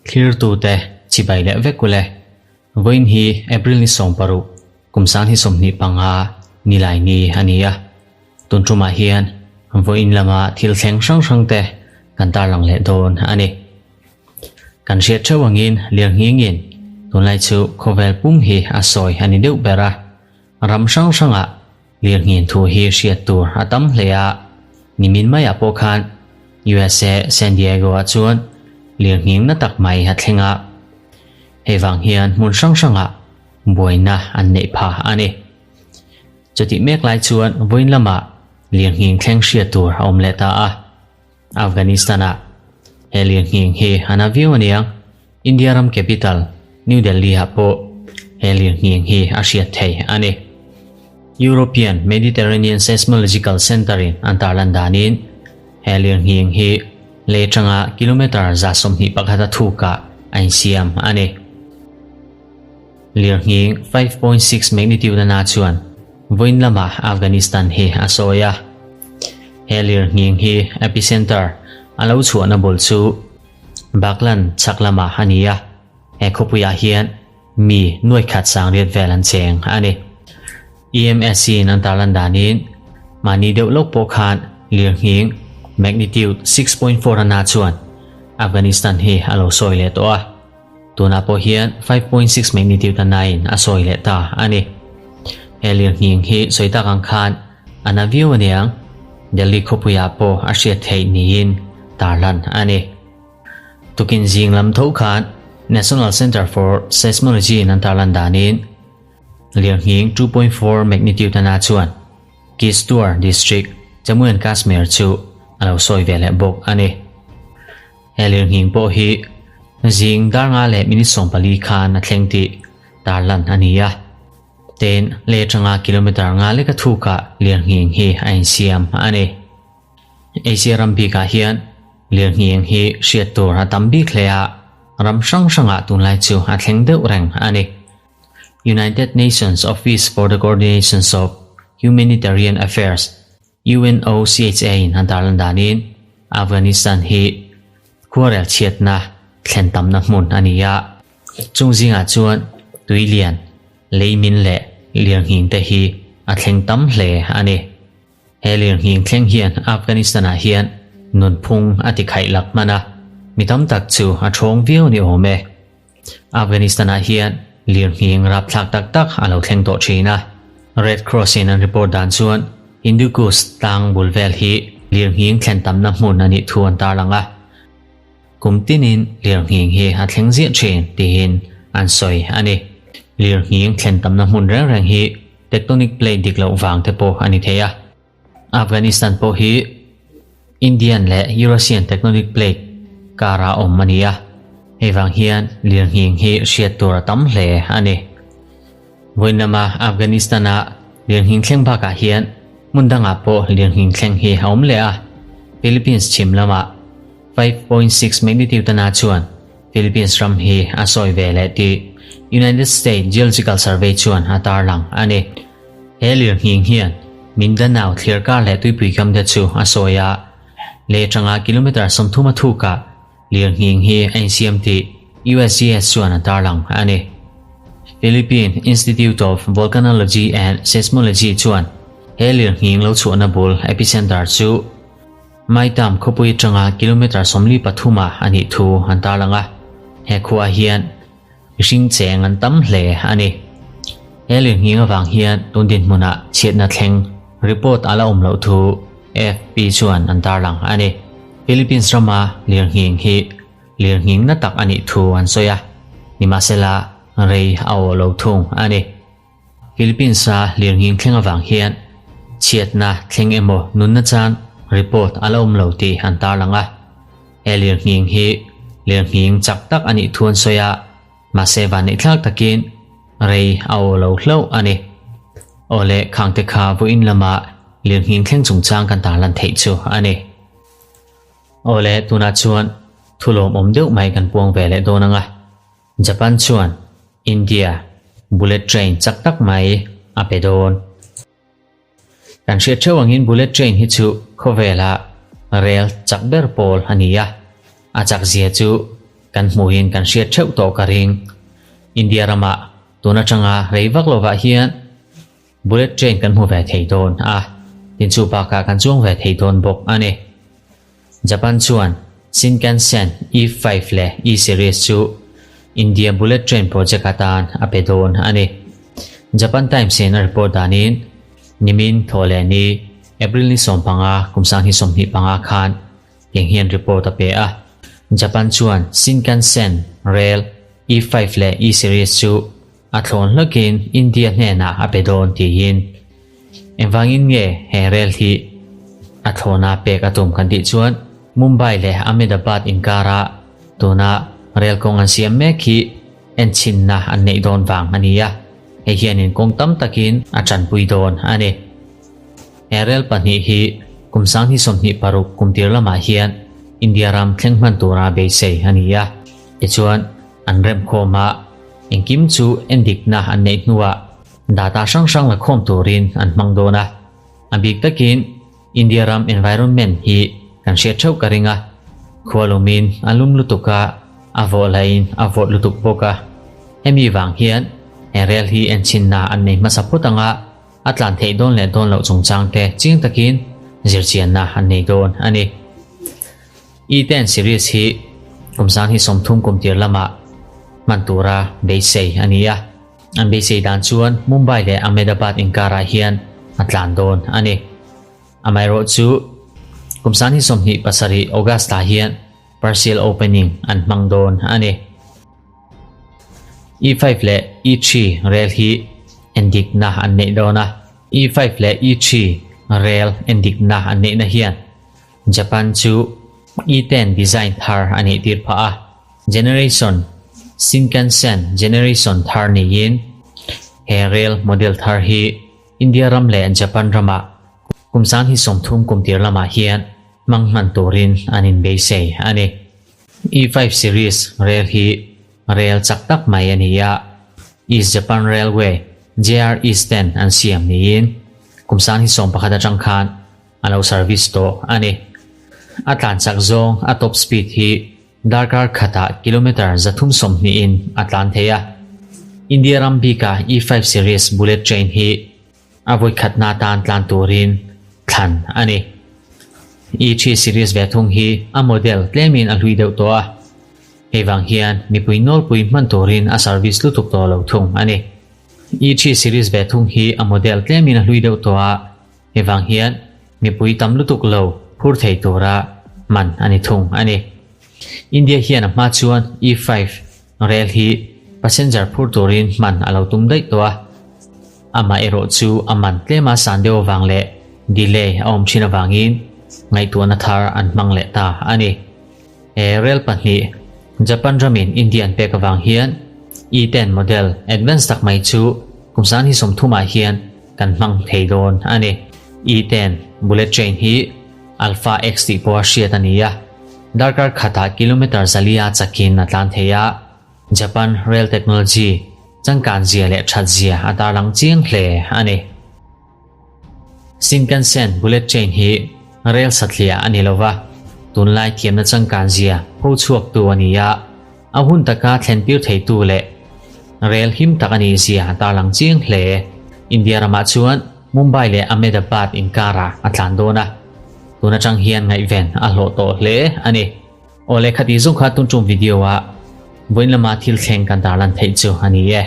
Thlirtute chibai leh vek ule. Vawiin hi April ni 16, kum 2025 nilai ni a ni a. Tun tumah hian vawiin lama thil thleng hrang hrangte kan tarlang leh dawn a ni. Kan hriat theuh angin lirnghingin tunlai chu khawvel pum hi a sawi a ni deuh ber a. Ram hrang hrangah lirnghin thu hi hriat tur a tam hle a, nimin maiah pawh khan USA San Diego-ah chuan lirnghing na tak mai a thleng a. Hei vang hian hmun hrang hrangah buaina an neih phah a ni. Chutih mek lai chuan vawiin lamah lirnghing thleng hriat tur a awm leh ta a. Afghanistan-ah he lirnghing hi a na viau aniang. India ram capital, New Delhi-ah pawh he lirnghing hi a hriat thei a ni. European Mediterranean Seismological Centre-in an tarlan danin he lirnghing hi lei atanga kilometre 121 a thukah a insiam a ni. Lirnghing 5.6 magnitude a na chuan vawiin lamah Afghanistan hi a sawi a. He lirnghing hi epicenter a lo chhuahna bul chu Baghlan chhak lamah a ni a, he khawpuiah hian mi nuai khat sang riat vel an cheng a ni. EMSC-in an tarlan danin mahni deuh lawk pawh khan lirnghing magnitude 6.4 a na chuan Afghanistan hi a lo sawi leh tawh a, tunah pawh hian 5.6 magnitude a nain a sawi leh ta a ni. He lirnghing hi sawi tak ang khan A na viau aniang, Delhi khawpuiah pawh a hriat theih niin tarlan a ni. Tukin zing lam tho khan National Centre for Seismology in an tarlan danin lirnghing 2.4 magnitude ana chuan Kishtwar district, Jammu and Kashmir chu a lo sawi ve leh bawk a ni. He lirnghing pawh hi zing dar nga leh minute 14 khan a thleng tih tarlan a ni a. Ten leh atanga kilometre nga lek a thukah lirnghing hi a insiam a ni. Asia ram bikah hian lirnghing hi hriat tur a tam bik hle a, ram hrang hrangah tunlai chu a thleng deuh reng a ni. United Nations Office for the Coordination of Humanitarian Affairs, UNOCHA, in a darlan danin Afghanistan hi khuarel chhiatna thlen tamna hmun a ni a. Chung zingah chuan tui lian, leimin leh lirnghing te hi a thleng tam hle a ni. He lirnghing thleng hian Afghanistan-ah hian nunphung a ti khaih lak hman a, mi tam tak chu a thawng viau ni awm e. Afghanistan-ah hian lirnghing rapthlak tak tak a lo thleng tawh thin a. Red Cross-in an report dan chuan Hindu Kush tlang bul vel hi lirnghing thlen tamna hmun a nih thu an tarlang a. Kum tinin lirnghing hi a thleng ziah thin tiin an sawi a ni. Lirnghing thlen tamna hmun reng reng hi tectonic plate dik loh vang te pawh a ni thei a. Afghanistan pawh hi Indian leh Eurasian tectonic plate kara awm a ni a, hei vang hian lirnghing hi hriat tur a tam hle a ni. Vawiin lama Afghanistan-a lirnghing thleng bakah hian hmun dangah pawh lirnghing thleng hi a awm leh a, Philippines chhim lamah 5.6 magnitude a na chuan Philippines ram hi a sawi ve leh tih United States Geological Survey chuan a tarlang a ni. He lirnghing hian Mindanao thlir kar leh tuipui kam te chu a sawi a, lei atanga kilometre 30 a thukah lirnghing hi a insiam tih USGS chuan a tarlang a ni. Philippine Institute of Volcanology and Seismology chuan he lirnghing lo chhuahna bul epicenter chu Maitam khawpui atanga kilometre 43 ah a nih thu an tarlang a, he khuaah hian mihring cheng an tam hle a ni. He lirnghing avang hian tun dinhmunah chhiatna thleng report a la awm loh thu AFP chuan an tarlang a ni. Philippines rama lirnghing hi lirnghing na tak a nih thu an sawi a, nimahsela rei a awh lo thung a ni. Philippines-a lirnghing thleng avang hian chhiatna thleng emaw nunna chan report a la awm lo tih an tarlang a. He lirnghing hi lirnghing chak tak a nih thu an sawi a, mahse vanneihthlak takin rei a aw lo hlauh a ni. Aw le khangte kha vawiin lama lirnghing thleng chungchang kan tarlan theih chu a ni. Aw le tunah chuan thu lawmawm deuh mai kan puang ve leh dawn ang a. Japan chuan India bullet train chak tak mai a pe dawn. Kan hriat theuh angin bullet train hi chu khawvela Rel chak ber pawl a ni a, a chak zia chu kan hmuhin kan hriat theuh tawh ka ring. India ramah tun atanga rei vak lovah hian Bullet train kan hmu ve thei dawn a, tin chu bakah kan chuang ve thei dawn bawk a ni. Japan chuan Shinkansen E-five leh E-series chu India bullet train project atan a pe dawn a ni. Japan Times in a report danin nimin thawh leh ni April ni 15 kum 2025 khan tiang hian report a pe a. Japan chuan Shinkansen rail E-five leh E-series chu A thlawn hlakin India hnenah a pe dawn tiin engvangin nge he rel hi a thlawna pek a tum kan tih chuan Mumbai leh Ahmedabad inkara tuna rel kawng an siam mek hi enchhinna an neih dawn vang a ni a, hei hianin kawng tam takin a tanpui dawn a ni. He rel pahnih hi kum 2026 kum tir lamah hian India ram thleng hman tura beisei a ni a, tichuan An remkhawm a, engkim chu endikna an neih hnuah data hrang hrang la khawm turin an hmang dawn a. A bik takin India ram environment hi kan hriat theuh ka ring a, khua lumin a lum lutuk a, a vawh lahin a vawt lutuk bawk a. Hemi vang hian he rel hi enchhinna an nei hmasa phawt ang a, a tlan theih dawn leh dawn loh chungchang te chiang takin zirchianna an nei dawn a ni. E-ten series hi kum 2030 kum tir lamah hman tura beisei a ni a, an beisei dan chuan Mumbai leh Ahmedabad inkarah hian a tlan dawn a ni. Amaherawhchu, kum 2027 August-ah hian partial opening an hmang dawn a ni. E-five leh E-three rel hi endikna an neih dawn a, E-five leh E-three rel endikna an neihna hian Japan chu E-ten design thar a neih tir phah a, Generation Shinkansen generation thar niin he rail model thar hi India ram leh Japan ramah kum 2030 kum tir lamah hian hmang hman turin an inbeisei a ni. E-five series rail hi rail chak tak mai a ni a, East Japan Railway, JR East ten an siam niin kum 2011 atang khan A lo service tawh a ni. A tlan chak zawng a top speed hi darkar khatah kilometre 320 in a tlan thei a. India ram bika E-five series bullet train hi a vawi khatna atan tlan turin thlan a ni. E-three series ve thung hi a model tlemin a hlui deuh tawh a. Hei vang hian mipui nawlpui hman turin a service lutuk tawh lo thung a ni. E-three series ve thung hi a model tlemin a hlui deuh tawh a. Hei vang hian mipui tam lutuk lo phur thei tura man a ni thung a ni. India hian a hma chuan E-five rel hi passenger phur turin hman a lo tum daih tawh a. Amah erawh chu a man tlema san deuh avang leh delay a awm thin avangin ngaihtuahna thar an hmang leh ta a ni. He rel pahnih Japan ramin India an pek avang hian E-ten model advance tak mai chu kum 2030 ah hian kan hmang thei dawn a ni. E-ten bullet train hi Alpha X tih pawha hriat a ni a, darkar khatah kilometre 400 chakin a tlan thei a, Japan rail technology changkan zia leh that zia a tarlang chiang hle a ni. Shinkansen bullet train hi rail satliah a ni lova, tunlai thiamna changkan zia pho chhuaktu a ni a, A hun taka thlentir theitu leh rel him tak a nih zia a tarlang chiang hle. India ramah chuan Mumbai leh Ahmedabad inkarah a tlan dawn a, tun atang hian ngaihven a hlawh tawh hle a ni. Aw lehkha tih zawng kha tun tum video ah vawiin lama thil thleng kan tarlan theih chu a ni e.